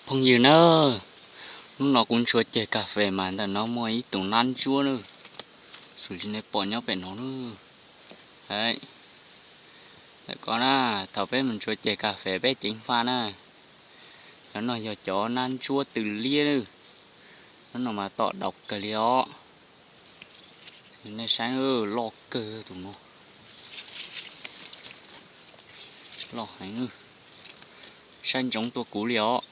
Phooj ywg na, hnub no kuv ntshua ceg kas fes mas ntawm no muaj ib tug nab ntsuab na, xws li nej pom nyob pem no na. Ntawm ko na, thaum peb mus ntshua ceg kas fes peb ceev faj na. Cov no yog cov nab ntsuab tw liab na. Hnub no mas tom daus kawg li os. Nej saib, loj kawg tus no. Loj heev, saib ntsoov tuaj kuv li os.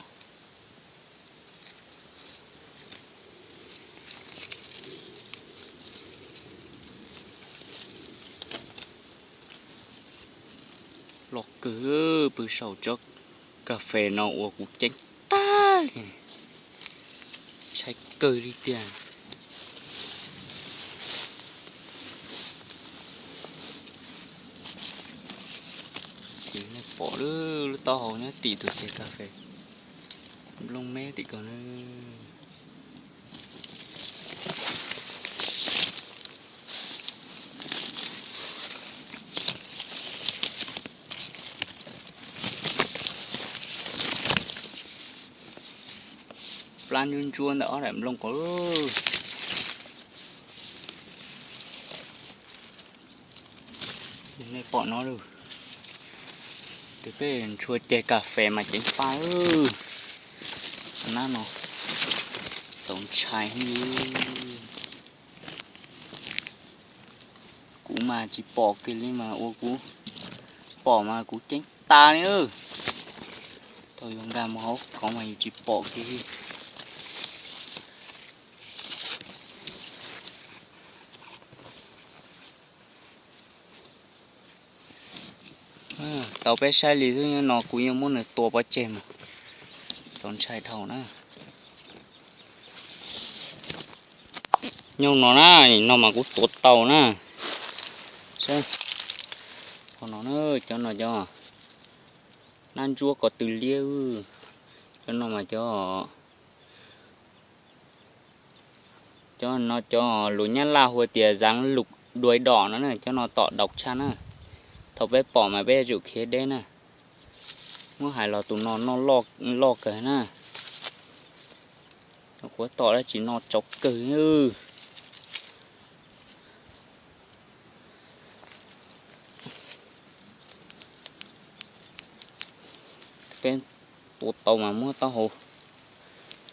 Loj kawg, pw saum tsob kas fes no ua kuv ceeb tag li, ntshai kawg li tiag. Xws nej pom lub taub hau nyob tim tus ceg kas fes, nplooj me tim ko na. Plab ntsuab ntsuab ntawm ob daim nplooj ko. Nej pom no, tus peb ntshua ceg kas fes mas ceev faj. Nab no txaus ntshai heev li. Kuv mas tsis pom kiag li mas ua kuv pom mas kuv ceeb tas li. Thaum yuav nkag mus hauv khoov mas yus tsis pom kiag li. Tau peb saib li xwb, nyob no kuv yuav muab nws tua pov tseg mus. Txaus ntshai dhau na. Nyob no na, no mas kuv tua tau na. Saib, qhov no, cov no cov nab ntsuab ko tw liab. Cov no mas cov, cov no cov lus Nyab Laj hu tias dáng lục đuôi đỏ no na, cov no tom daus tshaj na. Thaum peb pom mas peb yuav tsum khiav deb na. Muab hais los tus no noj loj kawg na. Qhuav tom dab tsi no tsau kawg. Peb tua tau mas muab taub hau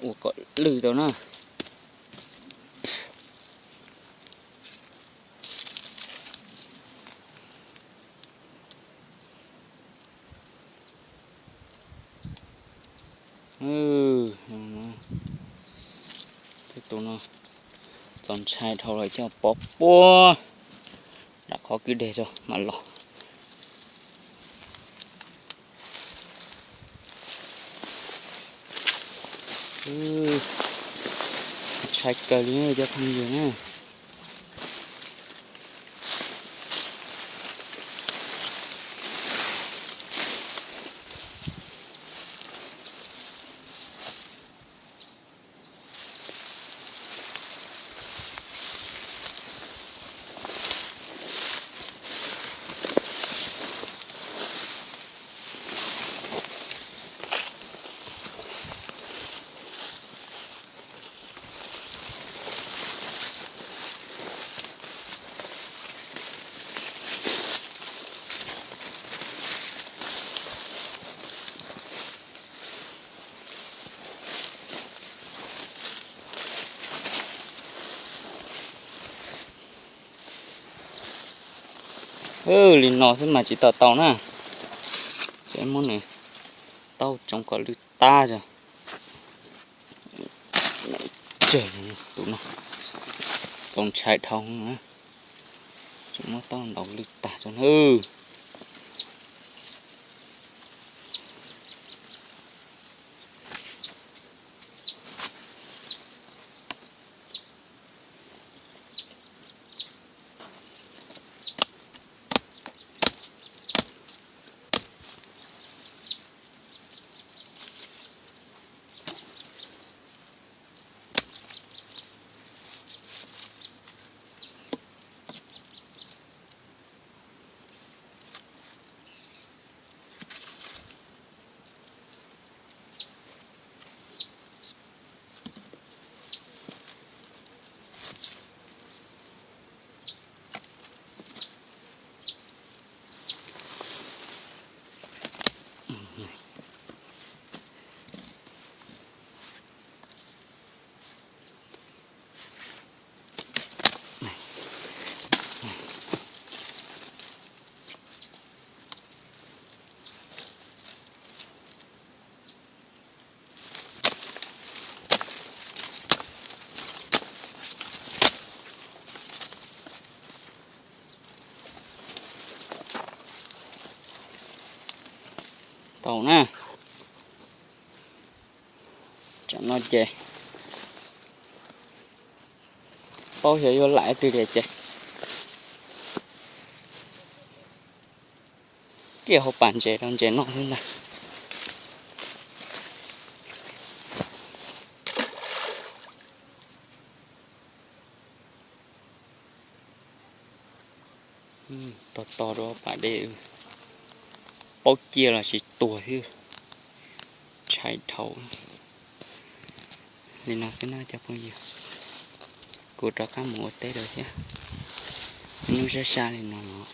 ua kom lwj tau na. Tej tus no txaus ntshai dhau lawm, coj pov puag nram qhov kwj deg tso mam los. Ntshai kawg li cov phooj ywg na. Li no xwb mas tsis tau tau na. Ces muab nws taub tsoov kom lwj tag tso. Tus no txaus ntshai dhau na. Tseem muab taub ntaus lwj tag tso na. Tau na. Tsam no ces paub xyov yuav lam twg li ces kiag hauv pas ntses rau ntses no xwb ntag. Tos tos rau pas dej, paub ciaj los tsis tuag xwb. Ntshai dhau. Li no xwb na cov phooj ywg, kuv rov qab mus ua teb lawm thiab. Hnub sab sab li no los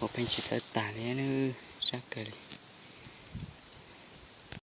ua pheej tsis txawj tag li, sab kawg li.